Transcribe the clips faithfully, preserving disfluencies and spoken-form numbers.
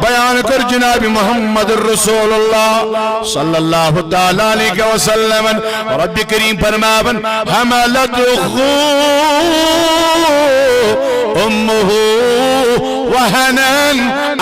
بیان کر جناب محمد رسول اللہ صلی اللہ تعالی علیہ وسلم۔ رب کریم فرماون، حملته امه وهنا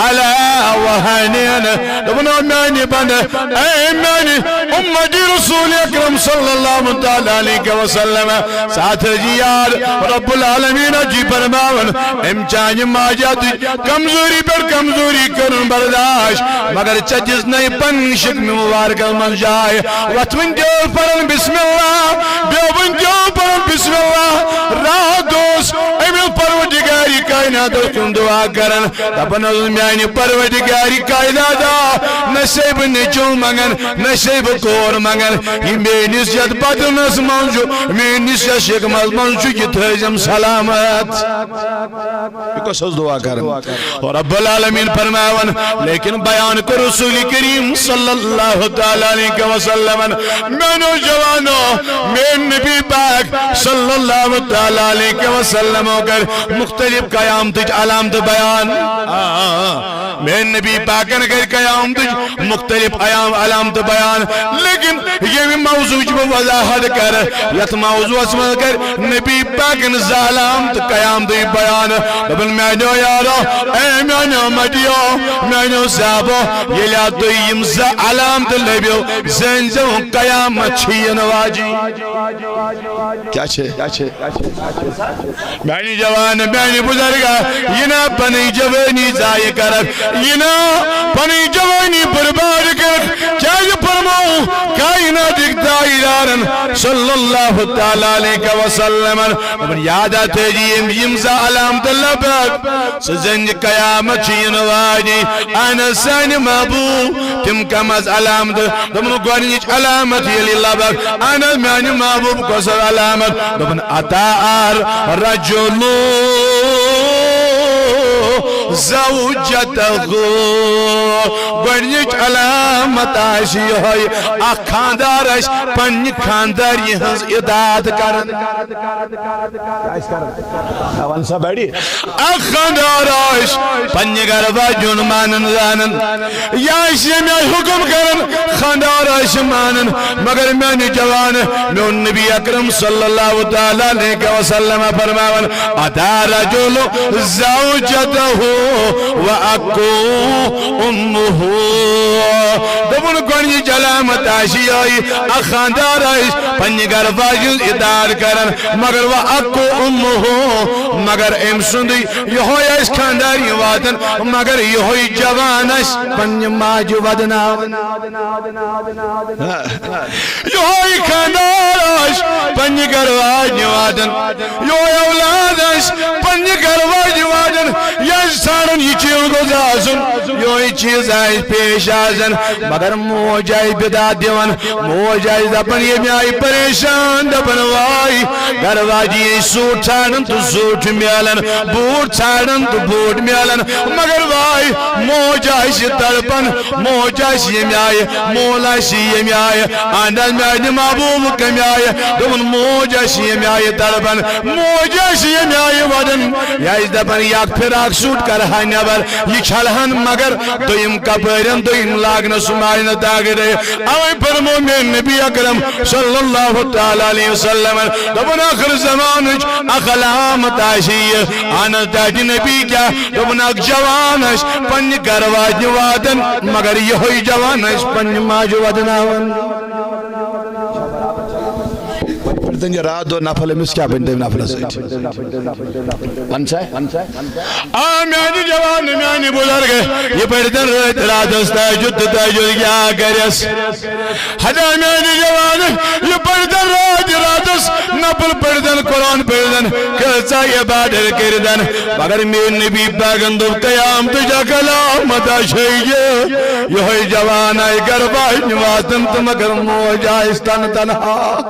على وهن۔ دوٚپُن، او میانہِ بندٕ، اے میانہِ امتی رسول اکرم صلی اللہ تعالی علیہ وسلم، ساتھ جی یاد، رب العالمین جی فرماون، ام چانہِ ماجہ تُج کمزوری پٮ۪ٹھ کمزوری کٔرٕن برداشت، مگر ژےٚ دِژ نَے پننہِ شکمہِ مبارکس منٛز جاے۔ وۄتھ ؤنۍ دیو پرن بسم اللہ، بیو ؤنۍ دیو پرن بسم اللہ۔ راتھ اوس أمِس پروردگارِ کائنات اوس تِم دعا کران، دپان اوس، میانہِ پروردگارِ کائنات، نہ چھسے بہٕ نیٚچو منگان، نہ چھسے بہٕ کور منگان، یہِ میٲنِس یتھ بدنس منٛز چھُ، میٲنِس یتھ شکمس منٛز چھُ، یہِ تھٲیزم سلامت۔ یہِ کۄس ٲس دعا کران؟ رب العالمین فرماون، لیکن بیان کر رسول کریم صلی اللہ تعالی علیہ وسلم، میانو جوانو، میٲنۍ نبی پاک صلی اللہ تعالی علیہ وسلم کر مختلف قیامتٕچ علامتہٕ بیان۔ آ، آ، آ۔ میٲنۍ نبی پاکن کر قیامتٕچ مختلف ایام علامتہٕ بیان، لیکن ییٚمہِ موضوعٕچ بہٕ وضاحت کرٕ، یتھ موضوعس منٛز کرِ نبی پاکن زٕ علامتہٕ قیامتٕچ بیان۔ دوٚپُن، میانیو یارو، اے میانیو مدیو، میانیو صحابو، ییٚلہِ تُہۍ یِم زٕ علامتہٕ لٔبِو، زٲنۍزیو قیامت چھِ یِنہٕ واجِنۍ۔ کیٛاہ چھِ؟ میانہِ جوان، میانہِ بزرگ، یہِ نہ پنٕنۍ جوٲنی ضایع کرکھ، یہِ نہ پنٕنۍ جوٲنی برباد کرکھ۔ کیازِ فرموو کائناتٕکۍ تاجدارن صلی اللہ تعالی علیہ وسلمن، دوٚپُن، یاد تھٲیزِ یِم، یِم زٕ علامتہٕ لبک، سُہ زن قیامت چھِ یِنہٕ واجِنۍ۔ اہن حظ سانہِ محبوب، تِم کم از علامتہٕ؟ دوٚپُن، گۄڈٕنِچ علامت ییٚلہِ لبک، اہن حظ میانہِ محبوب، کۄس علامت؟ دوٚپُن، اطاع رجل زوجته۔ گۄڈٕنِچ علامت آسہِ یِہوٚے، اکھ خاندار آسہِ پننہِ خاندارِ ہٕنٛز اطاعت کران۔ کیٛاہ آسہِ کران؟ وَن سا بڑِ۔ اکھ خاندار آسہِ پننہِ گرٕ واجہِ ہُنٛد مانان زانان۔ یہِ آسہِ ییٚمہِ آیہِ حُکُم کران، خاندار آسہِ مانان۔ مگر میانہِ جوان، میون نبی اکرم صلی اللہ تعالی علیہ وسلم فرماوان، اطاع رجل زوجته وعقه امه۔ دوٚپُن، گۄڈٕنِچ علامت آسہِ یِہوٚے، اکھ خاندار آسہِ پننہِ گرٕ واجہِ ہٕنٛز اطاعت کران، مگر وعقه امه، مگر أمۍ سُنٛدٕے یِہوٚے آسہِ خاندار یہِ واتان، مگر یِہوٚے جوان آسہِ پننہِ ماجہِ ودناوان۔ یِہوٚے خاندار آسہِ پننہِ گرٕ واجہِ واتان، یِہوٚے اولاد آسہِ پننہِ گرٕ واجہِ واتان۔ یہِ آسہِ ژھانڈان، یہِ چیٖز گوٚژھ آسُن، یِہوٚے چیٖز آسہِ پیش آسان، مگر موج آسہِ بِدعت دِوان۔ موج آسہِ دپان، ییٚمہِ آیہِ پریشان، دپان، واے، گرٕ واجی یے سوٗٹ ژھانڈان تہٕ سوٗٹ چھُ میلان، بوٗٹ ژھانڈان تہٕ بوٗٹ میلان، مگر واے، موج آسہِ تڑپان، موج آسہِ ییٚمہِ آیہِ، مول آسہِ ییٚمہِ آیہِ، اہن حظ میانہِ محبوب کمہِ آیہِ؟ دوٚپُن، موج آسہِ ییٚمہِ آیہِ تڑپان، موج آسہِ ییٚمہِ آیہِ ودان، یہِ آسہِ دپان، یہِ اکھ فراک سوٗٹ کرٕ ہا نٮ۪بر، یہِ چھلہن، مگر دوٚیِم کپٲرٮ۪ن، دوٚیِم لاگنس سُہ مارِ نہٕ داغ۔ اوے فرمو مےٚ نبی اکرم صلی اللہ تعالی علیہ وسلم، دوٚپُن، ٲخر زمانٕچ اکھ علامت آسہِ یہِ۔ اہن حظ، تہندِ نبی کیٛاہ؟ دوٚپُن، اکھ جوان آسہِ پننہِ گرٕ واجنہِ واتان، مگر یِہوٚے جوان آسہِ پننہِ ماجہِ ودناوان۔ پٔرۍتن یہِ راتھ دۄہ نفل، أمِس کیٛاہ بنہِ تٔمۍ نفلس سۭتۍ؟ وَن سا۔ آ، میانہِ جوان، میانہِ بزرگ، یہِ پٔرۍتن رٲتۍ راتس تہجد تہٕ تہجد کیٛاہ کرٮ۪س؟ ہتا میانہِ جوان، یہِ پٔرۍتن راتۍ راتس نفل پٔرۍتن، قرآن پٔرۍتن، کۭژاہ عبادت کٔرۍتن، مگر میٲنۍ نبی پاکن دوٚپ، قیامتٕچ اکھ علامت آسہِ یہِ، یِہوٚے جوان آسہِ گرٕ واجنہِ واتان تہٕ مگر موج آسہِ تن تنہا۔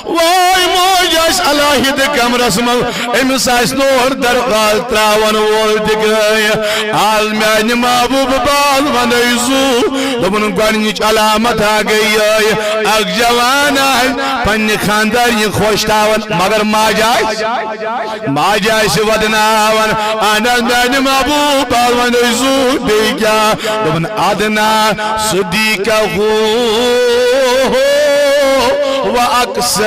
واے موج آسہِ علیحدٕ کمرس منٛز، أمِس آسہِ نہٕ اورٕ دروازٕ تراون وول تہِ کٕہٕنۍ۔ آز میانہِ محبوبہٕ بال ونَے زُو، دوٚپُن، گۄڈٕنِچ علامت ہا گٔے یِہوٚے، اکھ جوان آسہِ پننہِ خانٛدارنہِ خۄش تھاوان، مگر ماجہِ آسہِ، ماجہِ آسہِ ودناوان۔ اہن حظ، میانہِ محبوب، پاوان ٲسۍ زُو، بیٚیہِ کیٛاہ؟ دوٚپُن، ادنیٰ صدیقہ و اقصیٰ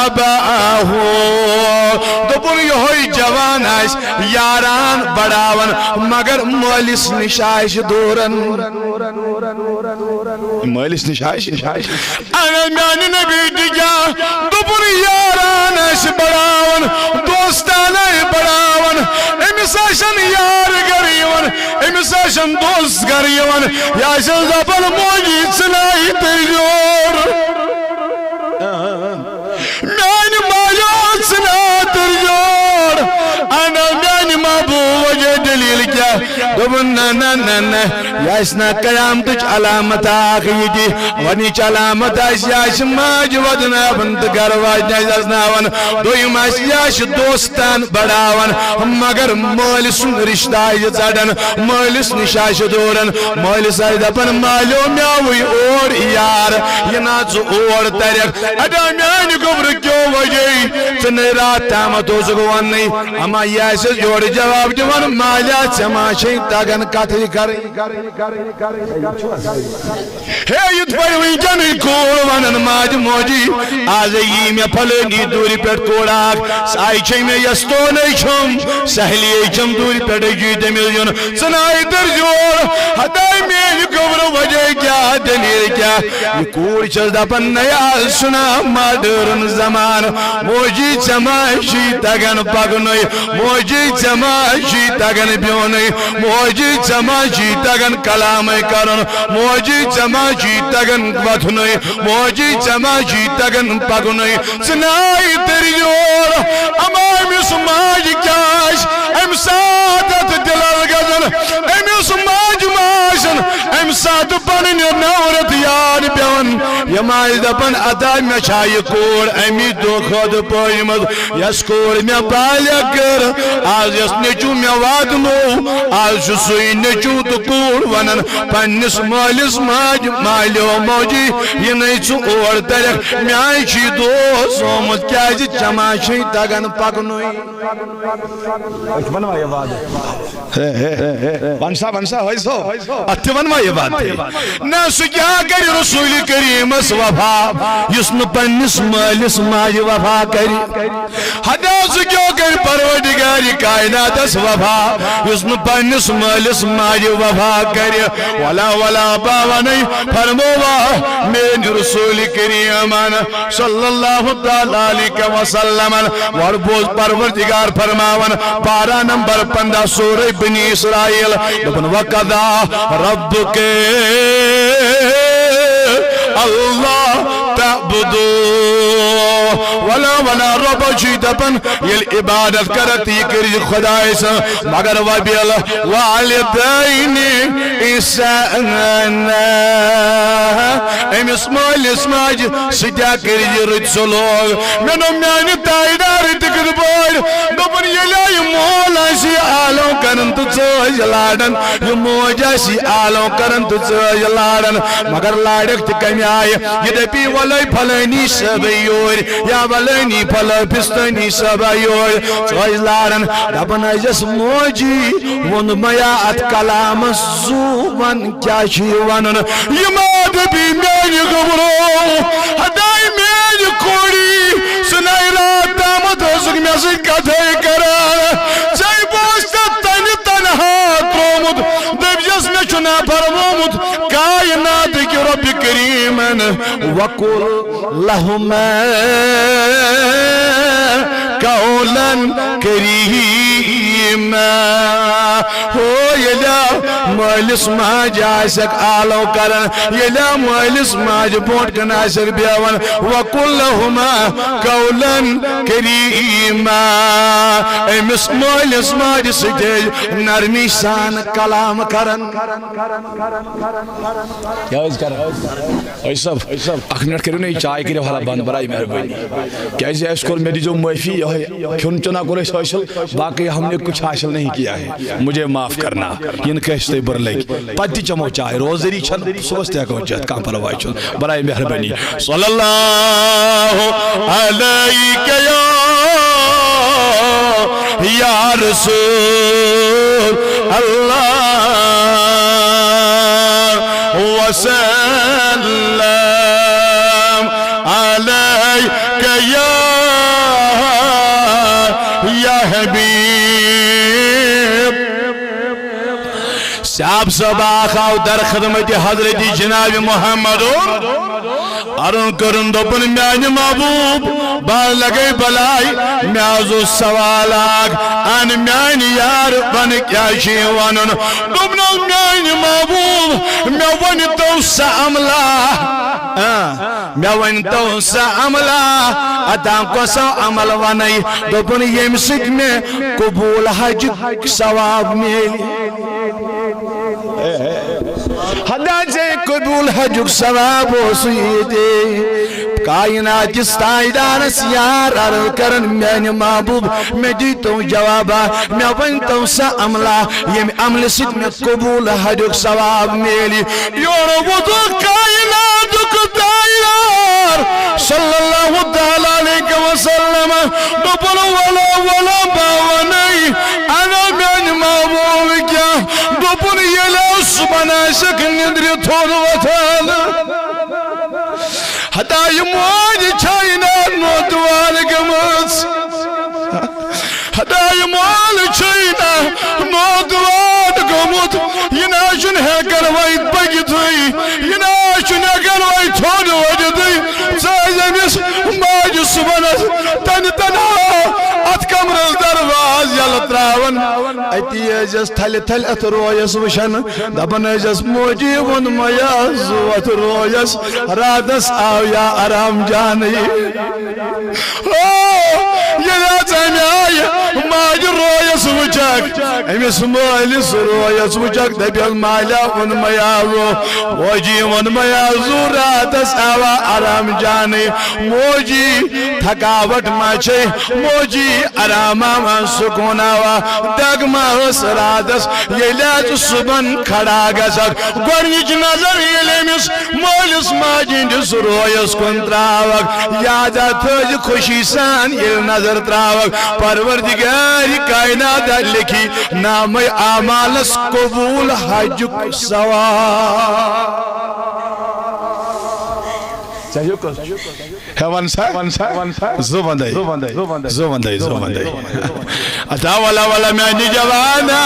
اباہ۔ دوٚپُن، یِہوٚے جوان آسہِ یاران بڑاوان، مگر مٲلِس نِش آسہِ دوٗرن۔ مٲلِس نِش آسہِ۔ اہن میانہِ نبی تہِ کیٛاہ؟ دوٚپُن، یاران آسہِ بڑاوان، دوستان آسہِ بڑاوان، أمِس آسن یار گرٕ یِوان، أمِس آسن دوست گرٕ یِوان، یہِ آسٮ۪س دپان، موجی ژٕ ناے تٔرۍ یور۔ میانہِ مالیو ژٕ ناتر جوڑ۔ انا میانہِ محبوب وجہ دلیل کیٛاہ؟ دوٚپُن، نہ، نہ، نہ، نہ، یہِ آسہِ نہ قیامتٕچ علامت اکھ یہِ تہِ۔ گۄڈٕنِچ علامت آسہِ، یہِ آسہِ ماجہِ ودناوان تہٕ گرٕ واجنہِ آسہِ اَسناوان۔ دوٚیِم آسہِ، یہِ آسہِ دوستان بڑاوان، مگر مٲلۍ سُنٛد رشتہٕ آسہِ ژٹان، مٲلِس نِش آسہِ دوٗران۔ مٲلِس آسہِ دپان، مالیو، مےٚ آوٕے اور یار، یہِ نا ژٕ اور ترکھ۔ ادا میانہِ گوٚبرٕ کیو وجے، ژٕ نے راتھ تامتھ اوسُکھ وننٕے، اما یہِ آسٮ۪س یورٕ جواب دِوان، مالیا، ژےٚ ما چھے تگان کتھٕے کرٕنۍ؟ ہے، یِتھ پٲٹھۍ وٕنکیٚنٕے کوٗر ونان، ماجہِ موجی، آز یی مےٚ پھلٲنی دوٗرِ پٮ۪ٹھ کوٗر اکھ، سۄ آیہِ چھے مےٚ یستونے چھم، سہلیے چھم دوٗرِ پٮ۪ٹھے چھُے تٔمِس یُن۔ ژٕ ناے تٔرۍ یور، ہتاے میٲنۍ گوٚبرٕ وجہ کیٛاہ، دٔلیٖل کیٛاہ؟ یہِ کوٗر چھَس دَپان، نَے آز چھُنہ ماڈٲرٕن زمانہٕ۔ موجی ژےٚ ما چھُے تَگان پَکنُے؟ موجی ژےٚ ما چھُے تَگان بیوٚنُے؟ موجی ژےٚ ما چھُے تَگان کلامَے کَرُن؟ موجی ژےٚ ما چھُے تَگان وۄتھنُے؟ موجی ژےٚ ما چھُے تَگان پَکنُے؟ ژٕ ناے تٔرۍ یور۔ اما أمِس ماجہِ کیٛاہ آسہِ اَمہِ ساتہٕ اَتھ دِلَس گژھان؟ أمِس ماجہِ ما آسن اَمہِ ساتہٕ پنٕنۍ نورت یاد پٮ۪وان؟ یِم آسہِ دَپان، ادا مےٚ چھا یہِ کوٗر اَمی دۄہ خٲطرٕ پٲجمٕژ، یۄس کوٗر مےٚ بالغ کٔر، آز یۄس نیٚچوٗ مےٚ واتنوو، آز چھُ سُے نیٚچوٗ تہٕ کوٗر وَنان پننِس مٲلِس ماجہِ، مالیو موجی، یہِ نَے ژٕ اور ترکھ، مےٚ آے چھُ یہِ دوس آمُت، کیٛازِ ژےٚ ما چھے تَگان پَکنُے؟ أسۍ وَنوا یہِ وعدٕ؟ ہے، ہے، ہے، ہے۔ وَن سا، وَن سا، ہٲے سو۔ اَتھ تہِ وَنوا یہِ وعدٕ؟ نہ، سُہ کیٛاہ کَرِ رسول کریٖمَس وفا، یُس نہٕ پننِس مٲلِس ماجہِ وفا کَرِ؟ ہدا سُہ کیٛاہ کَرِ پروردگارِ کائناتَس وفا، یُس نہٕ پننِس مٲلِس ماجہِ وفا کَرِ؟ ولا، ولا، بہٕ وَنَے، فرمووا میٛٲنۍ رسول کریٖمَن صلی اللہ تعالیٰ علیہ وسلمن۔ گۄڈٕ بوز پروردگار فرماوان، پارہ نمبر پندہ، سورہ بنی اسرائیل، دوٚپُن، وقضی ربک اللہ تعبدوا۔ ولا، ولا، رۄبہ چھُے دَپان، ییٚلہِ عبادت کَرَتھ، یہِ کٔرِو خۄدایہِ سٕنٛز، مگر وبالوالدین احسانا۔ أمِس مٲلِس ماجہِ سۭتۍ کٔرِو رٕتۍ سلوک۔ مےٚ دوٚپ، میٛانہِ تاجدار تہِ کِتھ پٲٹھۍ؟ دوٚپُن، ییٚلہِ یہِ مول آسہِ آلو کران تہٕ ژٲج لاران، یہِ موج آسہِ آلو کران تہٕ ژٲج لاران، مگر لارٮ۪کھ تہِ کَمہِ آیہِ؟ یہِ دَپی، وَلَے پھلٲنی صٲبَے یورۍ، یا وَلٲنی پھلٲ پِستٲنی صٲبَے یورۍ۔ ژٲج لاران، دَپان ٲسِس، موجی، ووٚن مَیا اَتھ کلامَس، زُو وَن کیٛاہ چھُ یہِ وَنُن؟ یہِ ما دَپی میٛانہِ گوٚبرو، ہتاے میٛانہِ کوٗری، سُہ نَے راتھ تامَتھ ٲسٕکھ مےٚ سۭتۍ کَتھَے کران۔ ژےٚ بوٗزتھا تَنہِ تنہا ترٛوومُت، دٔپۍزٮ۪س مےٚ چھُ نہ فرمومُت کائناتٕکۍ رۄبِ کریٖمَن، وقل لہما قولا کریما۔ ہو ییٚلہِ مٲلِس ماجہِ آسٮ۪کھ آلو کران، ییٚلہِ مٲلِس ماجہِ برونٛٹھ کَنہِ آسٮ۪کھ بیٚہوان، وقل لہما قولا کریما، أمِس مٲلِس ماجہِ سۭتۍ نرمی سان کلام کران۔ کیٛاہ حظ کران؟ أسۍ صٲب، اکھ منٹ کٔرِو نا، یہِ چاے کٔرِو حالا بنٛد، برایہِ مہربٲنی۔ کیٛازِ اَسہِ کوٚر، مےٚ دیٖزیو معٲفی، یِہوٚے کھیوٚن چوٚنا کوٚر اَسہِ حٲصِل، باقٕے ہم نے کچھ حاصل نہیں کیا ہے۔ مجھے معاف کرنا، ین کٲنٛسہِ تُہۍ بُرٕ لگہِ۔ پتہٕ تہِ چمو چاے، روزدٔری چھنہٕ، صُبحس تہِ ہٮ۪کو چٮ۪تھ، کانٛہہ پرواے چھُنہٕ۔ برائے مہربانی، صلی اللہ علیک یا، یا رسول اللہ، وسلم علیک یا، یا حبیب۔ صاحب صٲب آو در خدمت حضرت جناب محمد۔ عرض کٔرٕن، دوٚپُن، میانہِ محبوب، بہٕ لگے بلاے، مےٚ حظ اوس سوال اکھ، ان میانہِ یار، ون کیٛاہ چھُ یہِ ونُن؟ دوٚپنس، میانہِ محبوب، مےٚ ؤنۍ تو سا عملہ، آ، مےٚ ؤنۍ تو سا عملہ، اتان کۄس عمل ونَے؟ دوٚپُن، ییٚمہِ سۭتۍ مےٚ قبول حجُک ثواب میلہِ۔ ہدا ژےٚ قبول حجُک ثواب اوس ییٚتہِ۔ کائنات کِس تاجدارس یار عرض کرن، میانہِ محبوب، مےٚ دی تو جوابا، مےٚ ؤنۍ تو سا عملہ، ییٚمہِ عملہِ سۭتۍ مےٚ قبول حجُک ثواب میلہِ۔ یورٕ ووتُکھ کائناتُک تاجدار صلی اللہ تعالیٰ علیہ وسلم۔ دوٚپُن، وَلہٕ، وَلہٕ، بہٕ وَنَے، اَنا میانہِ محبوب کیٛاہ؟ دوٚپُن، ییٚلہِ صُبحن آسکھ نِندرِ تھوٚد وۄتھان، ہتا یہِ موج چھَے نا نودوار گٔمٕژ؟ ہتا یہِ مول چھُے نا نودوار گوٚمُت، یہِ نا چھُنہٕ ہٮ۪کان وۄنۍ پٔکِتھٕے، یہِ نا چھُنہٕ ہٮ۪کان وۄنۍ تھوٚد ؤتھِتھٕے۔ ژٕ ٲسۍ أمِس ماجہِ صُبحنس تنہِ تنہا اتھ کمرس دروازٕ یلہٕ تراوان۔ اتی ٲسۍزٮ۪س تھلہِ تھلہِ اتھ رویس وٕچھان، دپان ٲسۍزٮ۪س، موجی ووٚن میا زُو اتھ رویس، راتس آو یا آرام جانٕے۔ او، ییٚلہِ حظ اَمہِ آیہِ ماجہِ رویس وٕچھکھ، أمِس مٲلِس رویس وٕچھکھ، دَپٮ۪س، مالیٛا ووٚن مےٚ یارو، وٲجی ووٚن مےٚ یارو، راتس آوا آرام جانٕے۔ موجی، تھکاوٹ ما چھے؟ موجی، آرام آوا، سکوٗن آوا، دگ ما ٲس راتس؟ ییٚلہِ حظ صُبحن کھڑا گژھکھ، گۄڈٕنِچ نظر ییٚلہِ أمِس مٲلِس ماجہِ ہٕنٛدِس رویس کُن تراوکھ، یاد تھٲوزِ خوشی سان ییٚلہِ نظر تراوکھ، پروردگار کائنات لیکھی نامہ اعمالس قبول حجُک ثواب۔ ہے ون سا، ون سا، زٕ وندے، زٕ وندے، زٕ وندے۔ ادا ولا ولا میانی جوانا،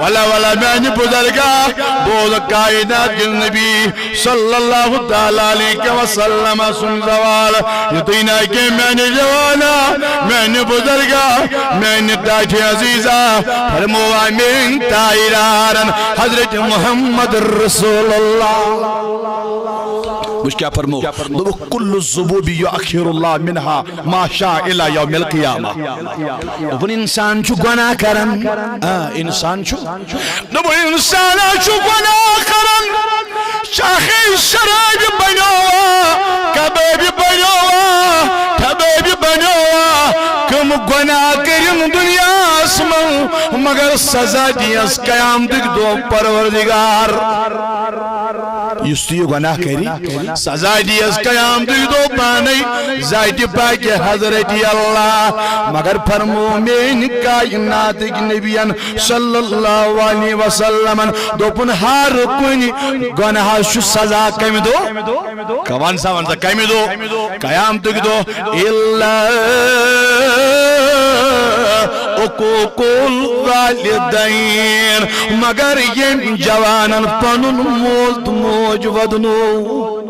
ولا ولا میانی بزرگا، بول کائنات نبی صلی اللہ تعالیٰ علیہ وسلم سن زوال۔ یتھے نہ کہ میانی جوانا، میانی بزرگا، میانی ٹاٹھے عزیزا، فرمو آمین تاجدارن حضرت محمد رسول اللہ۔ وچھ کیا فرمو؟ دوٚپُکھ، کل الذنوب یؤخر اللہ منها ما شاء الی یوم القیامہ۔ دوٚپُن، انسان چھُ گۄناہ کران، آ، انسان چھُ، دوٚپُن، انسان چھُ گۄناہ کران، چاہے شرابی بنیوا، کبابی بنیوا، کبابی بنیوا، کم گۄناہ کٔرِن دُنیاہس منٛز، مگر سزا دِیس قیامتٕکۍ دۄہ پروردگار۔ یُس تہِ یہِ گۄناہ کَرِ، سزا دِیَس قیامتٕکۍ دۄہ پانَے ذاتِ پاکِ حضرت اللہ۔ مگر فرمو میٛانہِ کائناتٕکۍ نبیَن صلی اللہ علیہ وسلمن، دوٚپُن، ہر کُنہِ گۄناہَس چھُ سزا کَمہِ دۄہ؟ وَن سا، وَن سا، کَمہِ دۄہ؟ قیامتٕکۍ دۄہ۔ الا عقوق الوالدین، مگر ییٚمۍ جوانن پنُن مول تہٕ موج ودنوو۔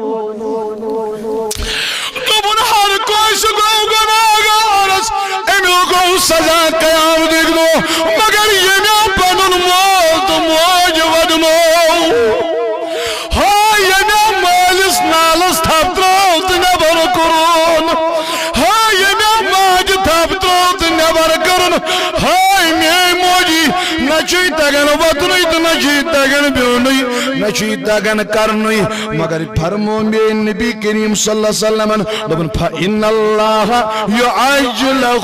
دوٚپُن، ہر کٲنٛسہِ گوٚو گۄناہ گار، أمِس گوٚو سزا قیامتٕکۍ دۄہ، مگر ییٚمۍ پنُن مول تہٕ موج ودنوو۔ ہاے ییٚمۍ مٲلِس نالَس تھپھ ترٲو تہٕ نٮ۪بر کوٚرُن۔ ہاے ییٚمۍ ماجہِ تھپھ ترٲو تہٕ نٮ۪بر کٔرٕن۔ ہاے میٛٲنۍ موجی، نہ چھُ چھُے تگان وۄتھنُے تہٕ نہ چھُے تگان بِہنُے، نہ چھُے تگان کرنُے۔ مگر فرمو میٲنۍ نبی کریم صلی اللہ علیہ وسلمن، دوٚپُن، فإن اللہ یعجلہ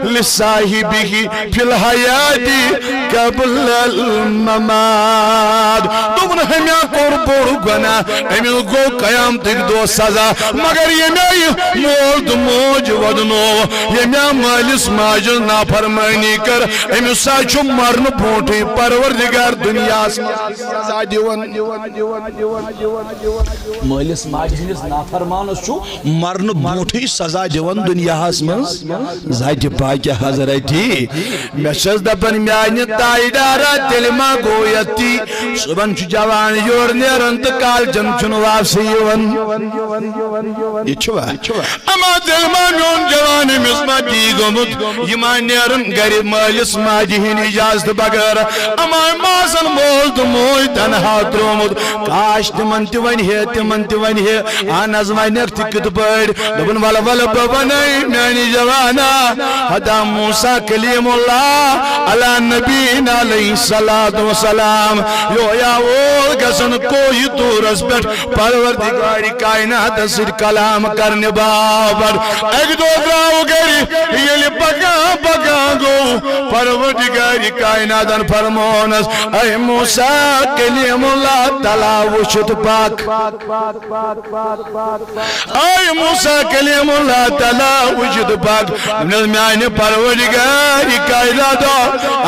لصاحبہ فی الحیات قبل الممات۔ دوٚپُن، ہمیا کوٚر بوٚڑ گۄناہ، أمِس گوٚو قیامتٕکۍ دۄہ سزا۔ مگر ییٚمہِ آیہِ مول تہٕ موج ودنوو، ییٚمہِ آیہِ مٲلِس ماجہِ نافرمٲنی کٔر، أمِس سا چھُ مرنہٕ برونٛٹھٕے پروردگار دُنیاہس منٛز سزا دِوان۔ مٲلِس ماجہِ ہٕنٛدِس نافرمانس چھُ مرنہٕ برونٛٹھٕے سزا دِوان دُنیاہس منٛز۔ ذاتِ پاکہِ حضرتی، مےٚ چھَس دَپان میٛانہِ تاجدارا، تیٚلہِ ما گوٚو یَتھ تی؟ صُبحن چھُ جوان یورٕ نیران تہٕ کالچن چھُنہٕ واپسٕے یِوان۔ یہِ چھُوا؟ اما تیٚلہِ ما میون جوان، أمِس ما تی گوٚمُت؟ یہِ ما نیران گرِ مٲلِس ماجہِ ہِنٛدِ اجازتہٕ بغٲر؟ اما أمۍ ما آسن مول تہٕ موج تنہا ترٛوومُت؟ کاش تِمن تہِ ونہِ ہے، تِمن تہِ ونہِ ہے۔ اہن حظ، ونٮ۪کھ تہِ کِتھ پٲٹھۍ؟ دوٚپُن، ولہٕ ولہٕ بہٕ ونے میانہِ جوانا، حضرت موسیٰ کلیم اللہ علی نبینا علیہ الصلوۃ والسلام، یہِ اویا وول گژھن کوہِ طورس پٮ۪ٹھ پروردگار کائناتس سۭتۍ کلام کرنہِ باپتھ۔ اکہِ دۄہ درٛاو گرِ، ییٚلہِ پکان پکان گوٚو، پروردگار کائناتن فرمونس، اے موسیٰ کلیم اللہ، تلا وٕچھِتھ پک۔ اے موسیٰ کلیم اللہ، تلا وٕچھِتھ پک۔ نہ میانہِ پروردگار کائنات،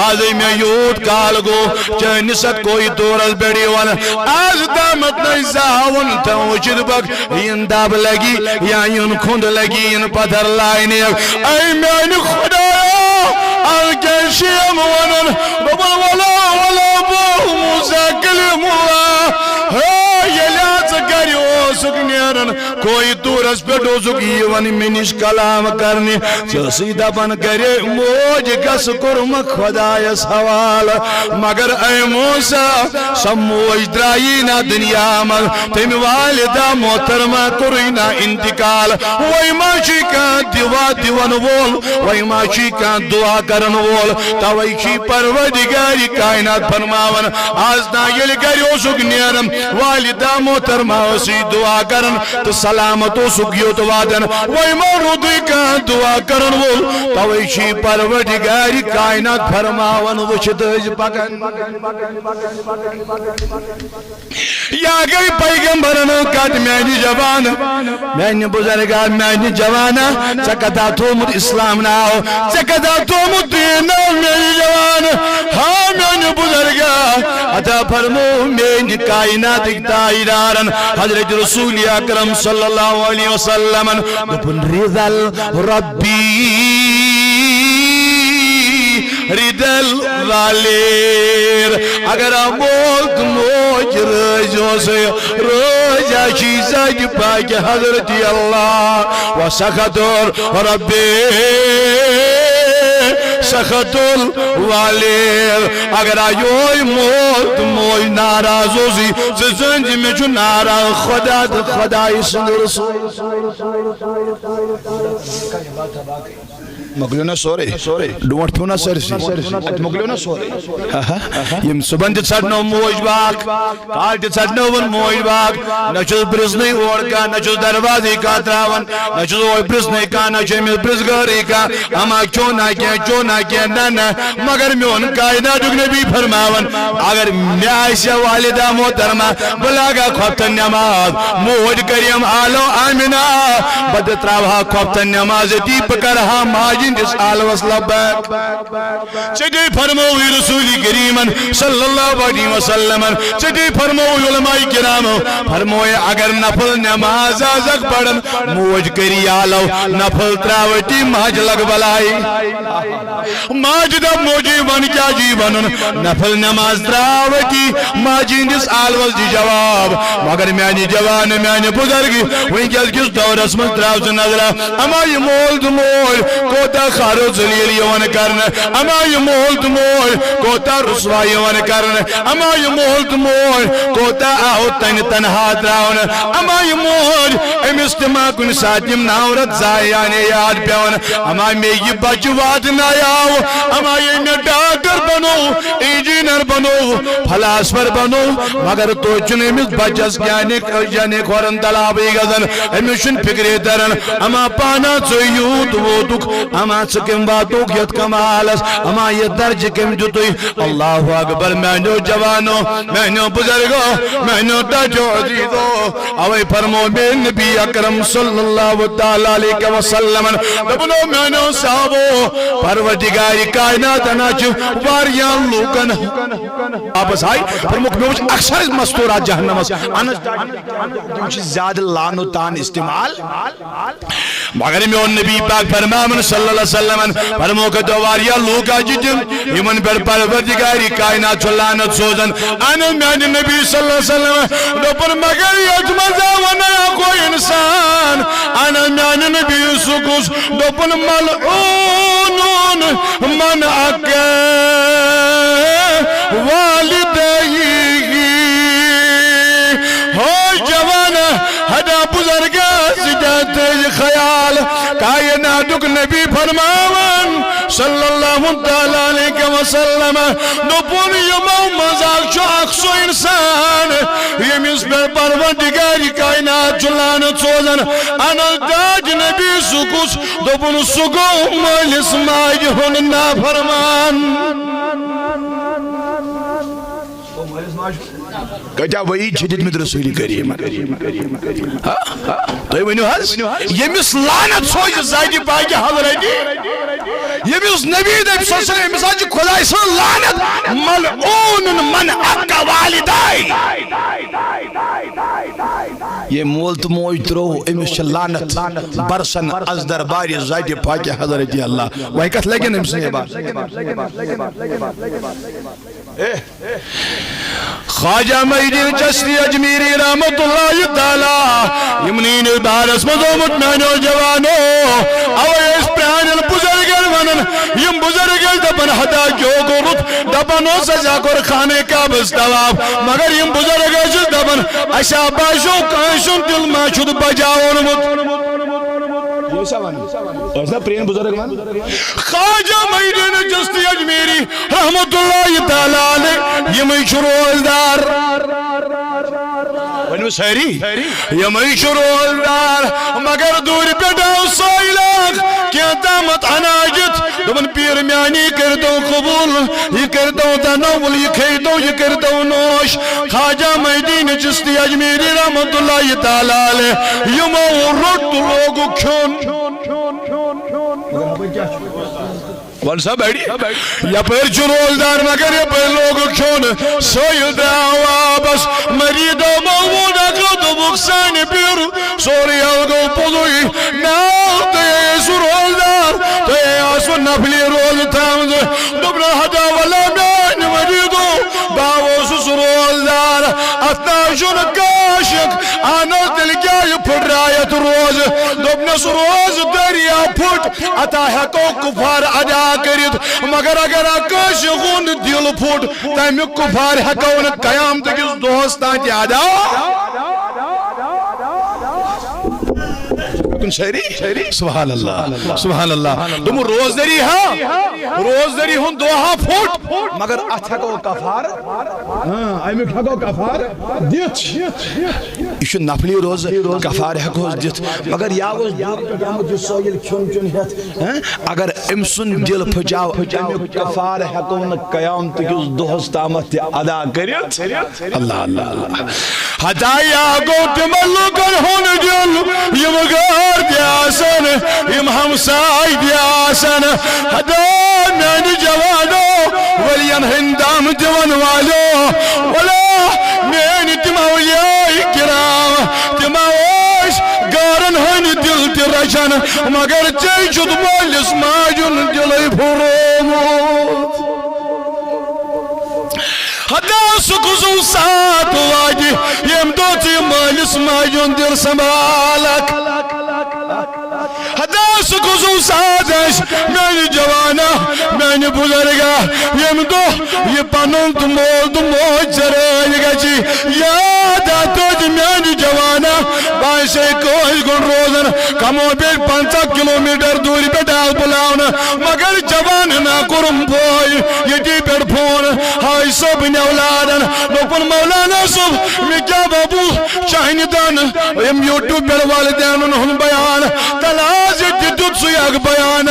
آز مےٚ یوٗت کال گوٚو چٲنِس اتھ کوہِ طورس پٮ۪ٹھ یِوان، آز تامتھ نَے زہاوُن تھوٚو وٕچھِتھ پک۔ یِن دب لگی یا یِن کھُنٛد لگی، یِن پتھر لاینہِ۔ اے میانہِ خدایا، از کیٛاہ چھِ یِم ونان؟ دوٚپُن، ولا، ولا، بہٕ موسیٰ کلیم اللہ۔ ہے، ییٚلہِ ژٕ گرِ اوسُکھ نیران، کوہِ طورس پٮ۪ٹھ اوسُکھ یِوان مےٚ نِش کلام کرنہِ، ژٕ ٲسٕے دپان گرے موج گژھٕ کوٚرمہٕ خدایس حوالہٕ۔ مگر اے موسیٰ، سۄ موج درٛایی نہ دُنیا منٛز، تٔمۍ والدہ محترمہ کوٚرُے نہ انتقال۔ وۄنۍ ما چھُے کانٛہہ دعا دِوان وول، وۄنۍ ما چھُے کانٛہہ دعا کرن وول؟ توے چھُے پروردگار کائنات فرماوان، از تام ییٚلہِ گرِ اوسُکھ نیران، والدہ محترمہ ٲسٕے دعا کران تہٕ سلامت اوسُکھ یوٚت واتان۔ وۄنۍ ما روٗدُے کانٛہہ دعا کرن وول؟ توے چھُے پروردگار کائنات فرماوان، وٕچھِتھ ٲسۍ پکان۔ یا گٔے پیغمبرن ہٕنٛز کتھ، میانہِ جوان، میانہِ بزرگا، میانہِ جوانا، ژےٚ کتھا تھوٚومُت اسلام ناو، ژےٚ کتھا تھوٚومُت دین ناو، میانہِ جوان؟ ہاں میانہِ بزرگا، عطا فرمو میانہِ کائناتٕکۍ تاجدارن حضرت رسول اکرم صلی اللہ علیہ وسلمن، دوٚپُن، رضا الربی رضا الوالد۔ اگر آ مول تہٕ موج رٲضۍ اوسُے، رٲضۍ آ چھُے ذاتِ پاکہِ حضرت اللہ۔ وسخط الرب سخط الوالد۔ اگر آ یوہے مول تہٕ موج ناراض اوسُے، ژٕ زٲنۍ زِ مےٚ چھُ ناراض خدا تہٕ خدایہِ سُنٛد رسول۔ مۄکلیو نا سورُے؟ ڈونٛٹھ پیوٚو نا سٲرسٕے؟ اَتہِ مۄکلیو نا سورُے؟ ہا ہا۔ یِم صُبحن تہِ ژھٹنٲو موج باکھ، کالہٕ تہِ ژھٹنٲوٕن موج باکھ۔ نہ چھُس پرٛژھنٕے اورٕ کانٛہہ، نہ چھُس دروازٕے کانٛہہ ترٛاوان، نہ چھُس اورٕ پرٛژھنٕے کانٛہہ، نہ چھُ أمِس پرٛژھ گٲرٕے کانٛہہ، اما کھیوٚو نا کینٛہہ، چیوٚو نا کینٛہہ، نہ نہ۔ مگر میون کائناتُک نبی فرماوان، اگر مےٚ آسہِ ہا والدہ محترمہ، بہٕ لاگہٕ ہا خۄفتن نٮ۪ماز، موج کریم عالم آمنہ، بہٕ تہِ ترٛاوٕ ہا خۄفتن نٮ۪ماز أتی، بہٕ کرٕ ہا ماجہِ ہٕنٛدِس آلوس لبیک۔ ژےٚ تے فرمووُے رسول کریمن صلی اللہ علیہ وسلمن، ژےٚ تے فرمووُے علماء کرامو، فرمووُے اگر نفل نٮ۪ماز آسکھ پران، موج کری آلو، نفل ترٛاوٕ أتی ماجہِ لگہٕ بلاے۔ ماجہِ دپ موجی ون کیا جی ونُن، نفل نماز ترٛاو أتی ماجہِ ہٕنٛدِس آلوس دِ جواب۔ مگر میانہِ جوان، میانہِ بزرگ، وٕنکیٚس کِس دورس منٛز ترٛاو ژٕ نظرہ، اما یہِ مول تہٕ موج کوٚت کوتاہ خوار و ذلیل یِوان کرنہٕ، اما یہِ مول تہٕ موج کوتاہ رسوا یِوان کرنہٕ، اما یہِ مول تہٕ موج کوتاہ آو تنہِ تنہا تراونہٕ، اما یہِ موج، أمِس تہِ ما کُنہِ ساتہٕ یِم نو رٮ۪تھ زایہِ یعنی یاد پٮ۪وان، اما مےٚ یہِ بچہِ واتنایاو، اما ییٚلہِ مےٚ ڈاکٹر بنوو، انجینئر بنوو، فلاسفر بنوو، مگر توتہِ چھُنہٕ أمِس بچس یعنی، یعنی کھۄرن تلابٕے گژھان، أمِس چھُنہٕ فکرے تران، اما پانہ ژٕ یوٗت ووتُکھ، اما ژٕ کٔمۍ واتُکھ یتھ کمالس، اما یہِ درجہٕ کٔمۍ دیُتُے؟ اللہ اکبر، میانیو جوانو، میانیو بزرگو، میانیو ٹاٹھیو عزیزو۔ اوے فرمو مےٚ نبی اکرم صلی اللہ تعالی علیہ وسلمن، دوٚپُن، او میانیو صحابو، پروردگار کائنات انا چھِ واریاہن لوٗکن واپس آے، فرموکھ، مےٚ وٕچھ اکثر مستورات جہنمس، انس تِم چھِ زیادٕ لعنتان استعمال۔ مگر میون نبی پاک فرماون صلی اللہ علیہ وسلم، فرموکھ، تو واریاہ لوٗکھ آز چھِ تِم، یِمن پٮ۪ٹھ پروردگار کائنات چھُ لعنت سوزان۔ اہن میانہِ نبی صلی اللہ علیہ وسلم دوٚپُن، مگر یتھ منٛز آو نہٕ اکھ انسان، اہن میانہِ نبی سُہ کُس؟ دوٚپُن، ملعون من اکہ والدیہ۔ ہو جوان، ہدا بزرگ، ژٕ کیٛاہ تھٲیِو خیال، کائناتُک نبی فرماوان صلی اللہ تعالی علیہ وسلم، دوٚپُن، یِمو منٛز اکھ چھُ اکھ سُہ انسان، ییٚمِس پٮ۪ٹھ پروردگار کائنات چھُ لعنت سوزان۔ انس تاج نبی سُہ کُس؟ دوٚپُن، سُہ گوٚو مٲلِس ماجہِ ہُنٛد نافرمان۔ کۭتیاہ وعید چھِ دِتمٕتۍ رسول کریم؟ ہا؟ تُہۍ ؤنِو حظ، ییٚمِس لعنت سوزِ ذاتِ پاکہِ حضرتِ، ییٚمِس نبی دَپہِ صلی اللہ علیہ وسلم، أمِس حظ چھِ خداے سٕنٛز لعنت، ملعون من عق والدی۔ ییٚمۍ مول تہٕ موج ترٛوو، أمِس چھِ لعنت برسن از دربارِ ذاتِ پاکہِ حضرتِ اللہ۔ وۄنۍ کتھ لگن أمۍ سٕنٛدِ عبادت؟ خواجہ محی الدین چشتی اجمیری رحمت اللہ تعالی، یِمنٕے ہٕنٛدِس بارس منٛز آمُت میانیو جوانو، اوے ٲسۍ پرانٮ۪ن بزرگن ونان، یِم بزرگ ٲسۍ دپان، ہتا کیٛاہ کوٚرُتھ؟ دپان اوس، اسہِ ہا کوٚر خانہ کعبس طواف، مگر یِم بزرگ ٲسۍ دپان، اسہِ ہا باسیو کٲنٛسہِ ہُنٛد دل ما چھُ بجاونمُت۔ یہِ ٲسۍ نا پرٛٲنۍ بزرگ ونان؟ خواجہ محی الدین چشتی اجمیری رحمت اللہ تعالی علیہ، یِمے چھِ روزدار۔ ؤنِو سٲری، یِمے چھِ روزدار۔ مگر دوٗرِ پٮ۪ٹھ آو سٲیِل اکھ، کینٛہہ تامتھ اناجت، دوٚپُن، پیٖر میانی، یہِ کٔرۍتو قبوٗل، یہِ کٔرۍتو تناول، یہِ کھیٚیتو، یہِ کٔرۍتو نوش۔ خواجہ محی الدین چشتی اجمیری رحمت اللہ تعالی علیہ، یِمو روٚٹ تہٕ لوگُکھ کھیوٚن۔ وَن سا بڑِ۔ یپٲرۍ چھُ روزدار، مگر یپٲرۍ لوگُکھ کھیوٚن۔ سٲیِل درٛاو واپس۔ مریٖدو محموٗد اکھ دوٚپُکھ، سانہِ پیٖرٕ سورُے حظ گوٚو پوٚزُے۔ ناو تُہۍ ٲسِو روزدار، تُہۍ آسوٕ نفلی روزٕ تھٲومٕژ۔ دوٚپنَس، ہتا وَلا میٛانہِ مریٖدو، بہٕ اوسُس روزدار۔ اَتھ نہ حظ چھُنہٕ کانٛہہ شک۔ اہن حظ، تیٚلہِ کیٛاہ یہِ پھٕٹرایَتھ روزٕ؟ دوٚپنَس، روزٕ دٔریا پھُٹ، اَتھا ہٮ۪کو کُفار ادا کٔرِتھ، مگر اگر اَتھ کٲنٛسہِ ہُنٛد دِل پھُٹ، تَمیُک کُفار ہٮ۪کو نہٕ قیامتہٕ کِس دۄہَس تام تہِ ادا۔ کُن شٲعری؟ سبحان اللہ، سبحان اللہ۔ دوٚپُن، روزدٔری ہا، روزدٔری ہُنٛد دۄہ ہا پھوٚٹ، مگر اَتھ ہٮ۪کو کفارٕ، ہاں، اَمیُک ہٮ۪کو کفارٕ دِتھ۔ یہِ چھُ نفلی روزٕ، کفارٕ ہٮ۪کوس دِتھ، مگر یا اوس دوٗرِ پٮ۪ٹھ آمُت یہِ سٲیِل کھیوٚن چیوٚن ہٮ۪تھ، ہاں؟ اگر أمۍ سُنٛد دِل پھٕچاو، اَمیُک کفارٕ ہٮ۪کو نہٕ قیامتہٕ کِس دۄہَس تامَتھ تہِ ادا کٔرِتھ۔ اللہ، اللہ، اللہ۔ ہتا یا گوٚو تِمن لوٗکن ہُنٛد دِل، یِم غٲر تہِ آسن، یِم ہمساے تہِ آسن۔ ہتا میانہِ جوانو، ؤرین ہٕنٛدۍ دم دِوان والٮ۪و، ولا میٲنۍ تِم اولیاء کرام، تِم ٲسۍ غٲرن ہٕنٛدۍ دِل تہِ رچھان، مگر ژےٚ چھُتھ مٲلِس ماجہِ ہُنٛد دِلٕے پھُرومُت۔ ہتا سُہ کُس ساتھ واتہِ، ییٚمہِ دۄہ ژٕ مٲلِس ماجہِ ہُنٛد دِل سنبھالکھ۔ ہتا سُہ کُس ساتھ آسہِ میانہِ جوانا، میانہِ بُزرگا، ییٚمہِ دۄہ یہِ پنُن تہٕ مول تہٕ موج ژےٚ رٲضۍ گژھِ۔ یاد آ توتہِ میانہِ جوانا، بہٕ آسے کٲنٛسہِ کُن روزان، کمو بیٚیہِ پنٛژاہ کلوٗمیٹر دوٗرِ پٮ۪ٹھ آس بُلاونہٕ، مگر جوانہٕ نا کوٚرُم بوے ییٚتی پٮ۪ٹھ فون، ہاے صٲبٕنۍ اولادن۔ دوٚپُن، مولانا صٲب، مےٚ کیٛاہ بابو، چانہِ دن یِم YouTube پٮ۪ٹھ والدینن ہُنٛد بیان، تلہٕ حظ ییٚتہِ دیُت سُے اکھ بیان۔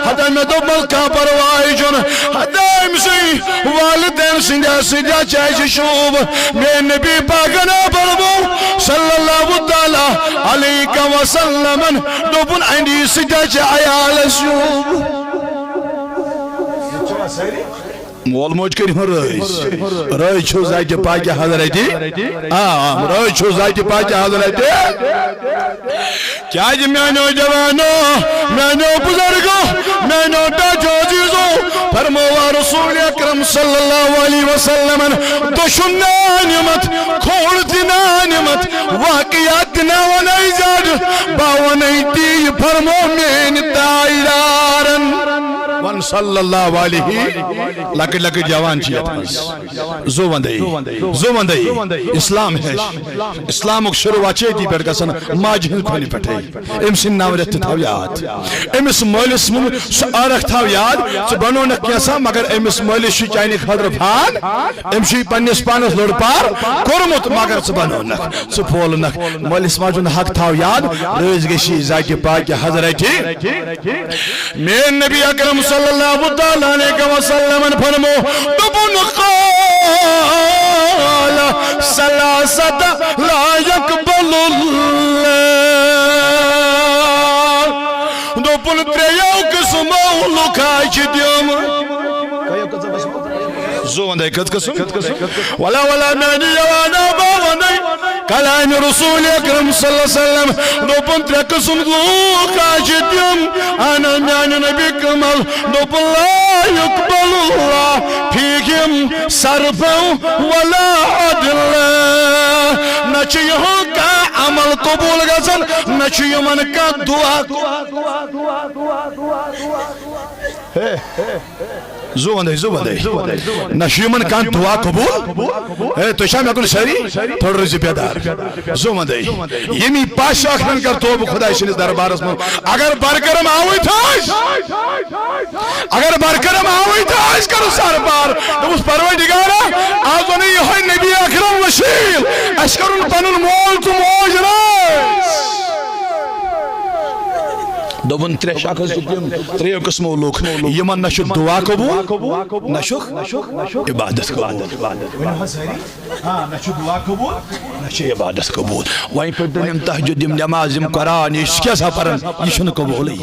ہتا مےٚ دوٚپ، مل کانٛہہ پرواے چھُنہٕ۔ ہتا أمۍ سٕے والدین سٕنٛدِ سۭتۍ چھِ اَسہِ شوٗب۔ میٛٲنۍ نبی پاکن فرمو صلی اللہ تعالیٰ علیہ وسلمن، دوٚپُن، اَمی سۭتۍ چھِ عیالس شوٗب۔ مول موج کٔرِو رٲضۍ۔ رٲضۍ چھُ ذاتِ پاکہِ حضرتِ۔ آ، آ، رٲضۍ چھُ ذاتِ پاکہِ حضرتِ۔ کیازِ میانیو جوانو، میانیو بزرگو، میانیو ٹاٹھیو عزیزو، فرمووا رسول اکرم صلی اللہ علیہ وسلمن، دشن نانمت، کھوڑ تہ نانمت، واقعات تہ نہ ونائی زیادہ، با ونائی تی فرمو میانہِ تاجدارن۔ ون صلی اللہ علیہ، لکٹ لکٹ جوان چھ یتھ منز۔ زو وندے، زو وندے، اسلام ہے۔ اسلامک شروعات چھِ أتی پٮ۪ٹھ گژھان، ماجہِ ہٕنٛز کھۄنہِ پٮ۪ٹھے۔ أمۍ سٕنٛدۍ ناو رٮ۪تھ تہِ تھاو یاد۔ أمِس مٲلِس منٛز سُہ عٲرق تھاو یاد، ژٕ بنوونکھ کینٛژھا، مگر أمِس مٲلِس چھُ چانہِ خٲطرٕ فان۔ أمۍ چھُے پننِس پانس لوٚڑ پار کوٚرمُت، مگر ژٕ بنوونکھ، ژٕ پھولنکھ۔ مٲلِس ماجہِ ہُنٛد حق تھاو یاد، رٲضۍ گژھی ذاتِ پاکہِ حضرتِ۔ میٲنۍ نبی اکرم صلی اللہ تعالیٰ علیہ وسلمن فرمو، دوٚپُن، قال ثلاثة لا يقبل الله۔ دوٚپُن، ترٛیٚیو قٕسمو لُکھ حظ چھِ تِم۔ زو وندے کٔژ قٕسم؟ ولا ولا میانہِ جوانا با ونے۔ کلامِ رسول اکرم صلی اللہ علیہ وسلم۔ دوٚپُن، ترٛےٚ قٕسم لوٗکھ حظ چھِ تِم۔ اہن حظ، میانہِ نبی کمل۔ دوٚپُن، لا یقبل اللہ فیہم صرفا ولا عدلا۔ نہ چھُ یِہُنٛد کانٛہہ عمل قبول گژھان، نہ چھُ یِمن کانٛہہ دعا۔ ہے۔ زو وندے، زو وندے۔ نہ چھُ یِمن کانٛہہ دعا قبول۔ ہے، تُہۍ چھا مےٚ کُن سٲری؟ تھوڑا روٗزِو بیدار۔ زو وندے۔ ییٚمی پاش ٲخرن کر توبہٕ خۄداے سٕنٛدِس دربارس منٛز۔ اگر برکرم آوٕے تھٲوِس، اگر برکرم آوٕے تھٲوِس، کرُس سر بار۔ دوٚپُس، پروردگارا، آز ونے یِہوٚے نبی اکرم وسیٖل۔ اَسہِ کرُن پنُن مول تہٕ موج رٲضۍ۔ دوٚپُن، ترٛےٚ شخص چھِ تِم، ترٛیٚیو قٕسمو لُکھ، یِمن نہ چھُ دعا قبوٗل، نہ چھُکھ عبادت قبوٗل۔ ؤنِو حظ سٲری۔ ہاں، نہ چھُ دعا قبوٗل، نہ چھُ عبادت قبوٗل۔ وۄنۍ پٔرۍتن یِم تہجد، یِم نماز، یِم قرآن، یہِ چھِ کیٛاہ سا پران؟ یہِ چھُنہٕ قبوٗلٕے۔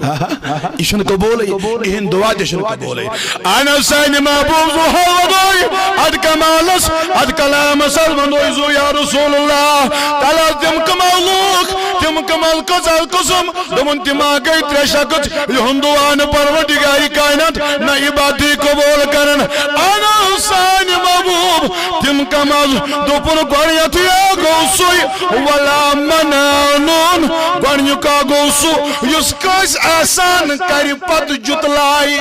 ہاں، ہاں، یہِ چھُنہٕ قبوٗلٕے۔ یِہِنٛد دعا تہِ چھُنہٕ قبوٗلٕے۔ اہن حظ، سانہِ محبوب زو حال وَنوے، اتھ کمالس، اتھ کلامس حظ وَنوے زو، یا رسول اللہ، تلہٕ حظ تِم کمال لوٗکھ، تِم کمال کٔژ حظ قٕسم؟ دوٚپُن، تِم ہا گٔے ترٛےٚ شخص، یِہُنٛد دعا نہٕ پروردگارِ کائنات نہ عبادتٕے قبوٗل کران۔ اہن حظ، سانہِ محبوب، تِم کم حظ؟ دوٚپُن، گۄڈٕنیتھٕے ہا گوٚو سُے ولا منانون، گۄڈٕنیُک ہا گوٚو سُہ یُس کٲنٛسہِ احسان کرِ پتہٕ جُتلایہِ۔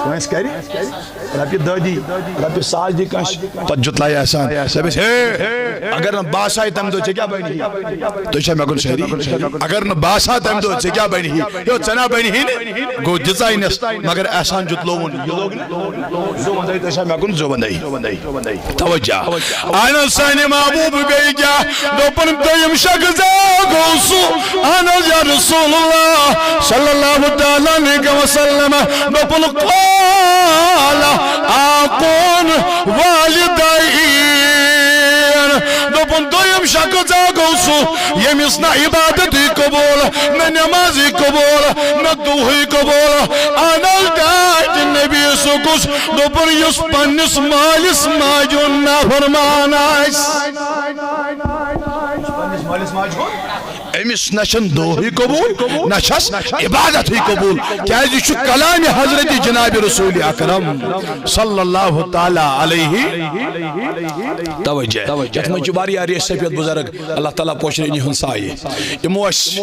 کٲنٛسہِ کرِ؟ رۄپیہِ دَہ دی، رۄپیہِ ساس دی کٲنٛسہِ، پتہٕ جُتلایہِ احسان۔ دَپٮ۪س، ہے، اگر نہٕ بہٕ آسہٕ ہا تَمہِ دۄہ، ژےٚ کیٛاہ بنہِ ہی؟ تُہۍ چھا مےٚ کُن شٲعری؟ اگر نہٕ بہٕ آسہٕ ہا تَمہِ دۄہ، ژےٚ کیٛاہ بنہِ ہی؟ ہے، ژےٚ نا بنہِ ہی نہٕ۔ گوٚو دِژاینس، مگر احسان جُتلووُن۔ یہِ لوٚگ نہٕ؟ زُو وندے، تُہۍ چھا مےٚ کُن؟ زُو وندے۔ توجہ۔ اہن حظ، سانہِ محبوب بیٚیہِ کیٛاہ؟ دوٚپُن، دوٚیِم شخص ہا گوٚو سُہ، اہن حظ یا رسول اللہ صلی اللہ تعالیٰ علیہ وسلم، دوٚپُن، قال عاقون والدین۔ دوٚپُن، دوٚیِم شخص ہا گوٚو سُہ، ییٚمِس نہ عبادتٕے قبوٗل، نہ نمازٕے قبوٗل، نہ دُعہٕے قبوٗل۔ اہن حظ، ٹاٹھۍ نبی سُہ کُس؟ دوٚپُن، یُس پننِس مٲلِس ماجہِ ہُنٛد نافرمان آسہِ۔ پننِس مٲلِس ماجہِ ہُنٛد؟ أمِس نہ چھَن دُعاہٕے قبوٗل، نہ چھَس عبادتٕے قبوٗل، کیازِ یہِ چھُ کلامِ حضرت جناب رسول اکرم صلی اللہ تعالیٰ علیہ۔ توجہ، یَتھ منٛز چھِ واریاہ ریش سفید بزرگ، اللہ تعالیٰ پوشرٲیِن یِہُنٛد سایہِ۔ یِمو آسہِ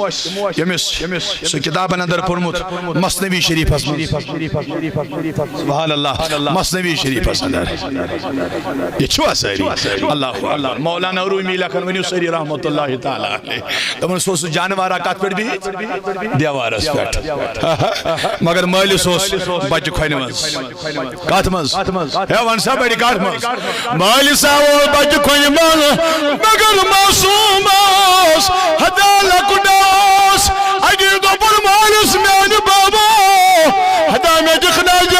ییٚمِس سُہ کِتابَن اندر پوٚرمُت مثنوی شریٖفَس منٛز۔ سبحان اللہ، مثنوی شریٖفَس اندر۔ یہِ چھُوا سٲری؟ اللہ اکبر۔ مولانا رومی لیکھان، ؤنِو سٲری رحمت اللہ تعالیٰ علیہ۔ دَپان سُہ اوس سُہ جانوارا کَتھ پٮ۪ٹھ بِہِتھ؟ دیوارَس پٮ۪ٹھ۔ مگر مٲلِس اوس بچہِ کھۄنہِ منٛز۔ کتھ منٛز؟ ہے، وَن سا بڑِ کتھ منٛز؟ مٲلِس آو بچہِ کھۄنہِ منٛز، مگر معصوم اوس، ہتا لۄکُٹ اوس۔ اَتی دوٚپُن مٲلِس، میانہِ بابا، ہتا مےٚ دِکھ نظر،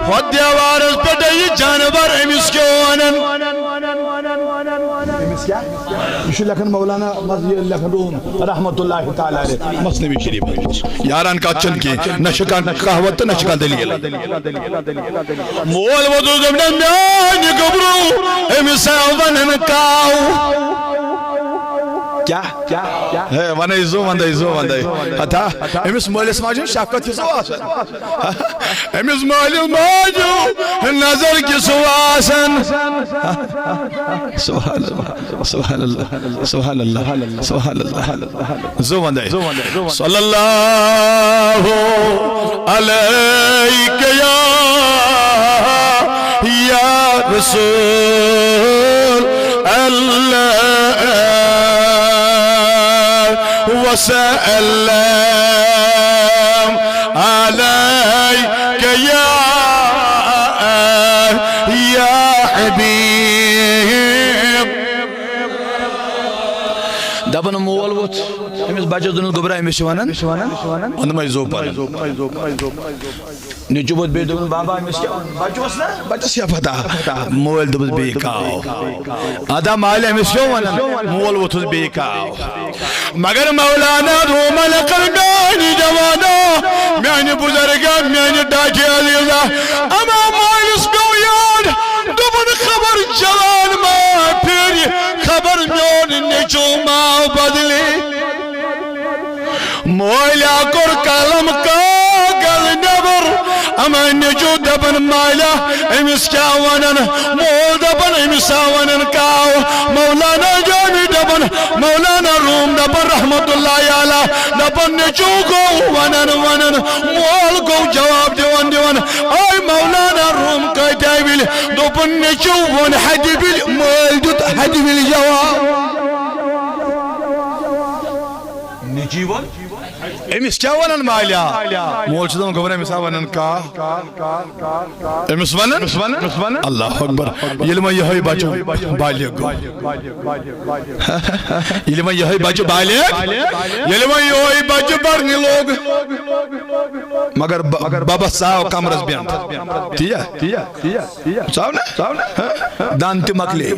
ہۄتھ دیوارس پٮ۪ٹھ یہِ جانور، أمِس کیٛاہ وَنان؟ أمِس کیٛاہ؟ یہِ چھُ لیکھان مولانا، یہِ لیکھان روم رحمت اللہ تعالیٰ علیہ، مثنوی شریٖف۔ یاران کتھ چھنہٕ کینٛہہ، نہ چھِ کانٛہہ کہاوت تہٕ نہ چھِ کانٛہہ دٔلیٖل۔ مول ووٚتھُس دوٚپنَس، میانہِ گوٚبرو، أمِس آو ونان کاو۔ کیٛاہ؟ ہے، وَنَے زُو، وَنَے زُو، وَنَے۔ ہتا، أمِس مٲلِس ماجہِ ہٕنٛز شفقت چھِ زُو آسان۔ أمِس مٲلِس ماجہِ ہٕنٛز نظر چھِ زُو آسان۔ سبحان اللہ، سبحان اللہ، سبحان اللہ، سبحان اللہ۔ زُو وَنَے۔ صلی اللہ علیک یا، یا رسول اللہ، وسلم علیک یا، یا حبیب۔ دپان مول ووٚتھ أمِس بچس، دوٚپنس، گوٚبرا، أمِس چھِ ونان، ووٚنمَے زُو پران۔ نیٚچوٗ ووٚتھ بیٚیہِ، دوٚپُن، بابا، أمِس کیٛاہ وَنان؟ بچہٕ اوس نا، بچس کیٛاہ پتہ؟ مٲلۍ دوٚپُس، بیٚیہِ کاو۔ ادا مالہِ، أمِس کیٛاہ وَنان؟ مول ووٚتھُس بیٚیہِ کاو۔ مگر مولانا رومن کر، میانہِ جوانا، میانہِ بزرگا، میانہِ ڈاٹے عزیزا، اما مٲلِس پیوٚو یاد، دوٚپُن، خبر جوان ما پھِرِ، خبر میون نیٚچوٗ ما بدلہِ۔ مولیا کوٚر قلم کاغذ نیبر، اما نیٚچوٗ دپان، مالیا، أمِس کیٛاہ ونان؟ مول دپان، أمِس آ ونان کاو۔ مولانا جامی دپان، مولانا روم دپان، رحمت اللہ علیہ دپان، نیٚچوٗ گوٚو ونان ونان، مول گوٚو جواب دِوان دِوان۔ آے مولانا روم کٲتیٛاہ وِلۍ؟ دوٚپُن، نیٚچوٗ ووٚن ہتہِ وِلۍ، مٲلۍ دیُت ہتہِ وِلۍ جواب۔ نیٚچی ووٚن، أمِس کیٛاہ ونان مالیا؟ مول چھُ دپان، گوٚبرا، أمِس آ ونان کا؟ أمِس ونان؟ اللہ اکبر۔ ییٚلہِ وۄنۍ یِہوٚے بچہٕ بالغ گوٚو، ییٚلہِ وۄنۍ یِہوٚے بچہٕ بالغ، ییٚلہِ وۄنۍ یِہوٚے بچہٕ پرنہِ لوٚگ، مگر ب-، ببس ژاو کمرس بٮ۪نٛڈ۔ تی یا؟ ژاو نا؟ دند تہِ مۄکلے۔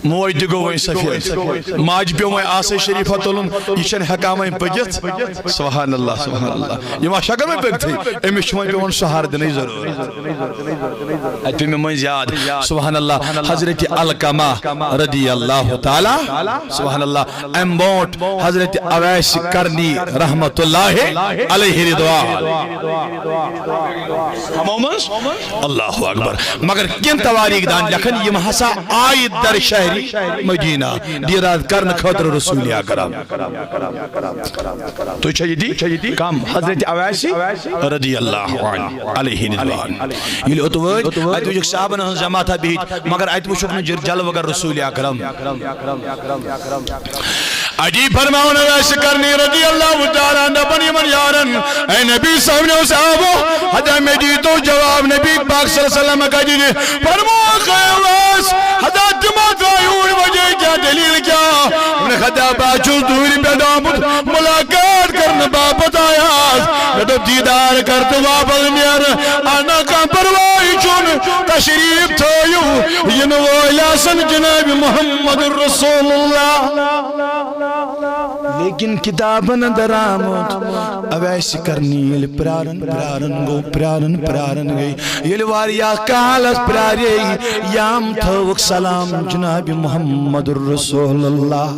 موج تہِ گوٚو وۄنۍ سفید۔ ماجہِ پیوٚو وۄنۍ آسے شریفہ تُلُن، یہِ چھَنہٕ ہٮ۪کان وۄنۍ پٔکِتھ۔ سبحان اللہ، سبحان اللہ۔ یہِ ما چھُ ہٮ۪کان وۄنۍ پٔکتھٕے؟ أمِس چھُ وۄنۍ پیوٚمُت سہارٕ دِنٕچ ضروٗرت۔ اَتہِ پیوٚو مےٚ مٔنٛزۍ یاد، سبحان اللہ، حضرت علقمہ رضی اللہ تعالیٰ، سبحان اللہ، اَمہِ برونٛٹھ حضرت اویس قرنی رحمت اللہ علیہ رضوان۔ ہمو منٛز؟ اللہ اکبر۔ مگر کینٛہہ تواریخ دان لیکھن، یِم ہسا آیہِ در شہری مدینہ دیٖدار کرنہٕ خٲطرٕ رسول اکرم۔ تُہۍ چھا یہِ دی؟ کم؟ حضرت اویسی رضی اللہ عنہ علیہ رضوان۔ ییٚلہِ اوٚت وٲتۍ، اَتہِ وٕچھِکھ صحابن ہٕنٛز جماعتہ بِہِتھ، مگر اَتہِ وٕچھُکھ نہٕ جِر-، جلوٕ گر رسول اکرم۔ اَتی فرماوُن اویس قرنی رضی اللہ تعالیٰ عنہ، دَپان یِمن یارن، اے نبی صٲبنیو صحابو، ہتا مےٚ دیٖتو جواب، نبی پاک صلی اللہ علیہ وسلم کَتہِ دِ؟ فرمووُکھ، اے اویس، ہتا تِمو درٛاے اوٗرۍ، وجہ کیٛاہ، دٔلیٖل کیٛاہ؟ ووٚنُکھ، ہتا بہٕ حظ چھُس دوٗرِ پٮ۪ٹھ آمُت، مُلاقات کرنہٕ باپتھ آیاس۔ مےٚ دوٚپ، دیٖدار کر تہٕ واپس نیر۔ اَہَن، کانٛہہ پرواے چھُنہٕ، تشریٖف تھٲیِو۔ یِنہٕ وٲلۍ آسن جناب محمد رسول اللہ۔ لیکن کتابن اندر آمُت، اویس کرنی ییٚلہِ پرارن پرارن گوٚو، پرارن پرارن گٔے، ییٚلہِ واریاہ کالس پرارے، یام تھٲوُکھ سلام جناب محمد رسول اللہ۔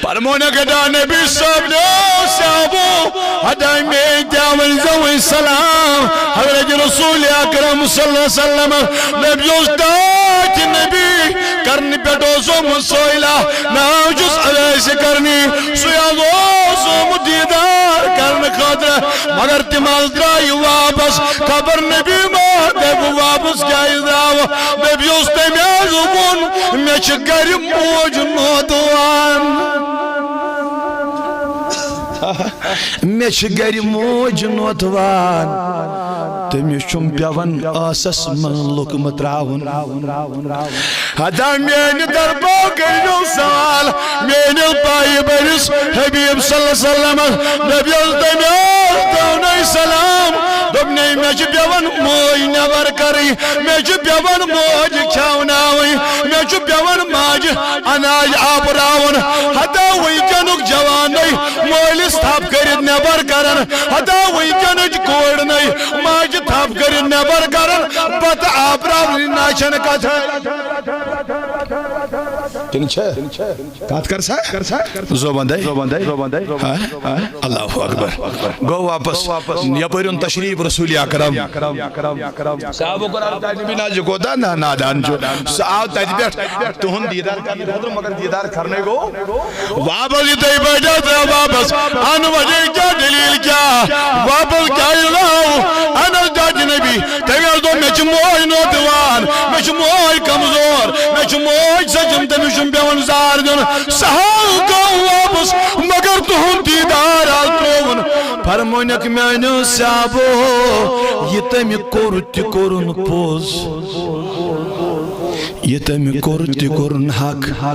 فرمونکھ، ہدا نبی صٲب نو صحابو، ہدا میٲنۍ تہِ ؤنۍ زیو وۄنۍ سلام حضرت رسول اکرم صلی اللہ علیہ وسلم۔ نبی اوس تاج نبی، کرنہِ پٮ۪ٹھ اوس آمُت سُہ الہ، ناو چھُس اویس کرنی۔ سُے حظ اوس آمُت دیٖدار کرنہٕ خٲطرٕ، مگر تِم حظ درٛایہِ واپس۔ خبر نبی ما دپہِ واپس کیازِ درٛاو؟ نبی اوس تٔمۍ حظ ووٚن، مےٚ چھِ گرِ موج نوتوان۔ مےٚ چھِ گرِ موج نوتوان، تٔمِس چھُم پٮ۪وان ٲسس منٛز لوٚقمہٕ ترٛاوُن۔ ہتا میانہِ طرفہٕ کٔرِو سوال، میٲنِس پایہِ بٔرِس حبیب صلی اللہ علیہ وسلم۔ نبی اوس تٔمۍ اوس دۄنوَے سلام۔ دوٚپنَے، مےٚ چھِ پٮ۪وان موج نٮ۪بر کَرٕنۍ، مےٚ چھِ پٮ۪وان موج کھیٛاوناوٕنۍ، مےٚ چھُ پٮ۪وان ماجہِ اناج آپراوُن۔ ہتا وٕنکیٚنُک جوانٕے مٲلِس تھپھ کٔرِتھ نٮ۪بر کران، ہتا وٕنکیٚنٕچ کورِ نَے ماجہِ تھپھ کٔرِتھ نٮ۪بر کران، بتہٕ آپراونٕچ نہ چھَنہٕ کتھا۔ کِنہٕ چھےٚ؟ کتھ کر سا؟ زوبندے۔ ہاں؟ ہاں؟ اللہ اکبر۔ گو واپس۔ یپٲرۍ اوٚن تشریف رسول اکرم۔ صحابہ کرام تتہِ نبی ناز کوتاہ نا-، نادان چھُ۔ سُہ آو تتہِ پٮ۪ٹھ تُہُنٛد دیٖدار کرنہٕ خٲطرٕ، مگر دیٖدار کرنے گوٚو واپس۔ یِتھے پٲٹھۍ آو واپس۔ ان وجہ کیٛاہ، دلیل کیٛاہ؟ واپس کیٛازِ آو؟ انس ڈاٹہِ نبی۔ تٔمۍ حظ دوٚپ، مےٚ چھِ موج نوتوان، مےٚ چھِ موج کمزور، مےٚ چھِ موج سٔجِم، تٔمِس چھُم پٮ۪وان زار دیُن۔ سُہ حظ گوٚو واپس، مگر تُہُنٛد دیٖدار حظ ترٛووُن۔ فرمونکھ میٛانیو صحابو، یہِ تٔمۍ کوٚر تہِ کوٚرُن پوٚز، یہِ تٔمۍ کوٚر تہِ کوٚرُن حق،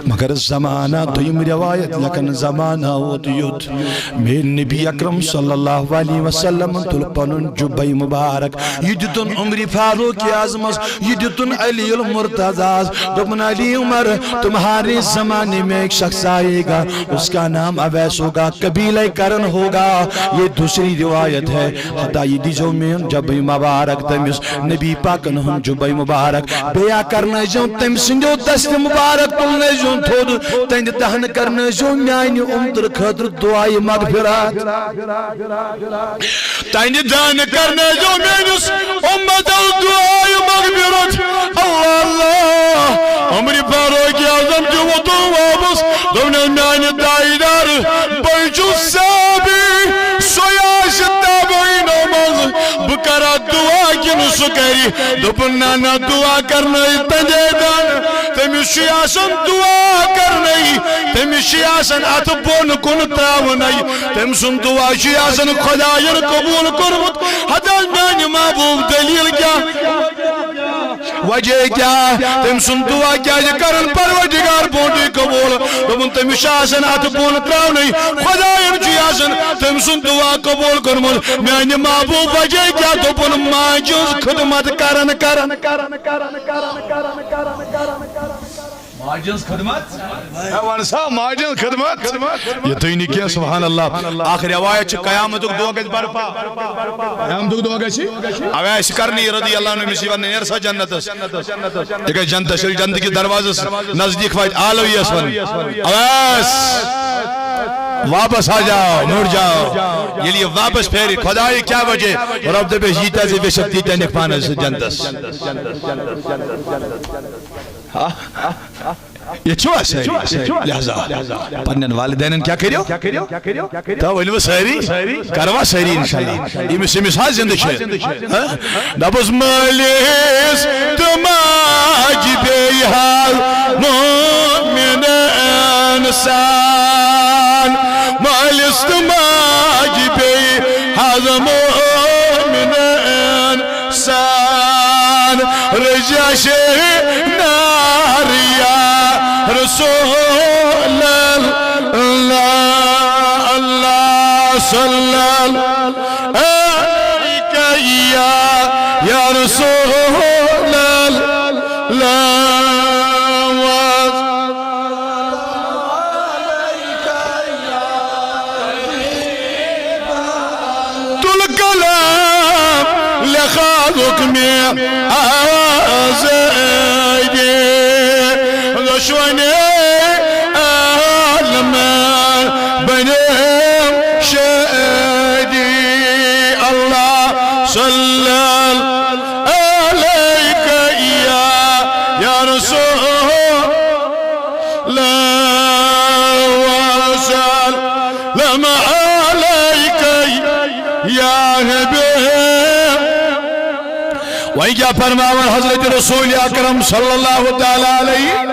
مگر زمانہ، دوٚیِم روایت لیکھن، زمانہ ووت یُتھ، میٲنۍ نبی اکرم صلی اللہ علیہ وسلم تُل پنُن جُبے مبارک، یہِ دیُتُن عمر فاروق اعظمس، یہِ دیُتُن علی المرتضیٰ ہس۔ دوٚپُن، علی عمر، تمہارے زمانے میں ایک شخص آئے گا، اس کا نام اویس ہوگا، قبیلہ کرن ہوگا۔ یہ دوسری روایت ہے۔ ہتا یہِ دیٖزیو میون جُبے مبارک تٔمِس، نبی پاکن ہُنٛد جُبے مبارک۔ بیٚیہِ کرنٲیزیو تٔمۍ سٕنٛدیو دستِ مبارک، تُلنٲیزیون تھوٚد، تہنٛدِ دہنہٕ کرنٲیزیو میانہِ اُمتہٕ خٲطرٕ دعایہِ مغفرت۔ تہنٛدِ دہنہٕ کرنٲیزیو میٲنِس اُمتس دعایہِ مغفرت۔ اللہ اللہ، عمر فاروق اعظم تہِ ووٚتُن واپس، دوٚپنس، میانہِ دایہِ دار، بہٕ چھُس صحابی، سُے آسہِ تابعیٖنو منٛز۔ بہٕ کرا دعا کِنہٕ سُہ کرِ؟ دوٚپُن، نہ، نہ، دعا کرنٲیِتھ تَندے دَن۔ تٔمِس چھُے آسان دعا کرنٲیی، تٔمِس چھُے آسان اَتھٕ بۄن کُن ترٛاوُن۔ تٔمۍ سُنٛد دعا چھُے آسان خۄدایَن قبوٗل کوٚرمُت۔ ہتا میٛانہِ محبوٗب دٔلیٖل کیٛاہ؟ وجہ کیٛاہ؟ تٔمۍ سُنٛد دعا کیٛازِ کرن پروردگار بونٛٹھٕے قبوٗل؟ دوٚپُن، تٔمِس چھُ آسان اَتھٕ بۄن ترٛاونٕے، خۄدایَن چھُے آسان تٔمۍ سُنٛد دعا قبوٗل کوٚرمُت۔ میٛانہِ محبوٗب وجہ کیٛاہ؟ دوٚپُن، ماجہِ ہٕنٛز خدمت کرن، کرن۔ ماجہِ ہٕنٛز خدمت؟ ہے، وَن سا، ماجہِ ہٕنٛز خدمت۔ یہِ تُہۍ نہٕ کینٛہہ، سبحان اللہ۔ اکھ روایت چھِ قیامتُک دۄہ گژھِ برپا۔ قیامتُک دۄہ گژھِ؟ اویس کرنی رضی اللہ عنہ، أمِس یِوان نیر سا جنتس۔ یہِ گژھِ جنتس، ییٚلہِ جنت کِس دروازس نزدیٖک واتہِ، آلو یِیَس وَننہٕ، اویس، واپس آ جاؤ، مُڑ جاؤ۔ ییٚلہِ یہِ واپس پھیرِ، خۄدایہِ کیٛاہ وجہ؟ رۄب دَپٮ۪س، ییٖتیٛاہ ژےٚ ویٚژھکھ، تیٖتیٛاہ نِکھ پانَس سۭتۍ جنتس۔ ییٚتہِ چھِوا سٲری؟ لہذا پننٮ۪ن والدینن کیٛاہ کٔرِو؟ تو ؤنِو سٲری، کروا سٲری انشاءاللہ۔ ییٚمِس، ییٚمِس حظ زِندٕ چھِ۔ ہاں؟ دَپُس مٲلِس تہٕ ماجہِ بیٚیہِ حظ مومِن انسان۔ مٲلِس تہٕ ماجہِ بیٚیہِ حظ مومِن انسان۔ رضا شے نار یا رسول اللہ، اللہ صلی اللہ علیہ یا، یا رسول اللہ۔ تل قلم لیکھا حکمِ آزادی، دشمنِ عالم بنیم شہیدی۔ اللہ صلی علیک یا، یا رسول اللہ، وسلم علیک یا حبیب۔ وۄنۍ کیٛاہ فرماوان حضرت رسول اکرم صلی اللہ تعالیٰ علیہ؟